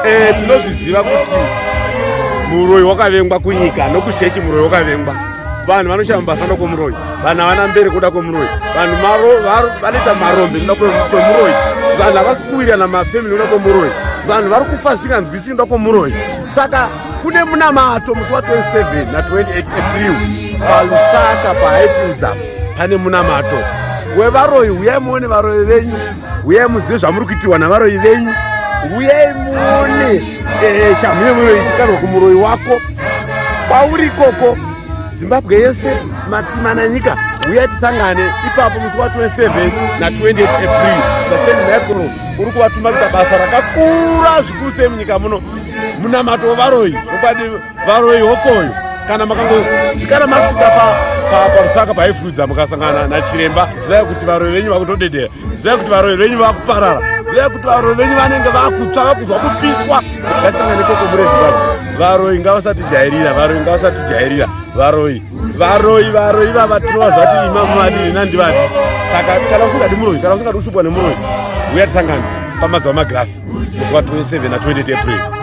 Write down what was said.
Eh, tinozviziva kuti muroyi wakavengwa kunyika nokuchechi muroyi wakavengwa vanhu vanoshaya mabasa noda kwemuroyi vanhu havana mberi kuda kwemuroyi vanhu vanoita marombe noda kwemuroyi vanhu havasi kuwirirana mafamily noda kwemuroyi vanhu vari kufa zvisinganzwisisi noda kwemuroyi saka kune munamato musi wa 27 na 28 April paLusaka paHighfields apo pane munamato wevaroyi. Huyai muone varoyi venyu, huyai muzive zvamuri kuitirwa navaroyi venyu, huyai muone shamhu yemuroyi ichikanwa kumuroyi wako kwauri ikoko. Zimbabwe yese, matimana nyika, huyai tisangane ipapo musi wa 27 na 28 April. Sir Michael uri kuvatuma kuita basa rakakura zvikuru sei munyika muno, munamato wevaroyi. Chokwadi, varoyi hokoyo. Kana makangodzikana masvika paLusaka paHighfields, mukasangana nachiremba, zivai kuti varoyi venyu vakutodedera, zivai kuti varoyi venyu vakuparara, zivai kuti varoyi venyu vanenge vakutsva, vakuzwa kupiswa. Ngatisangane ikoko mure Zimbabwe. Varoyi ngavasatijairira, varoyi ngavasatijairira. Varoyi, varoyi, varoyi vava tinovaziva kuti ima muvadini nandivadi. Saka kana usingadi muroyi, kana usingadi kushupwa nemuroyi, uya tisangane pamazuva magirasi musi wa 27 na 28 April.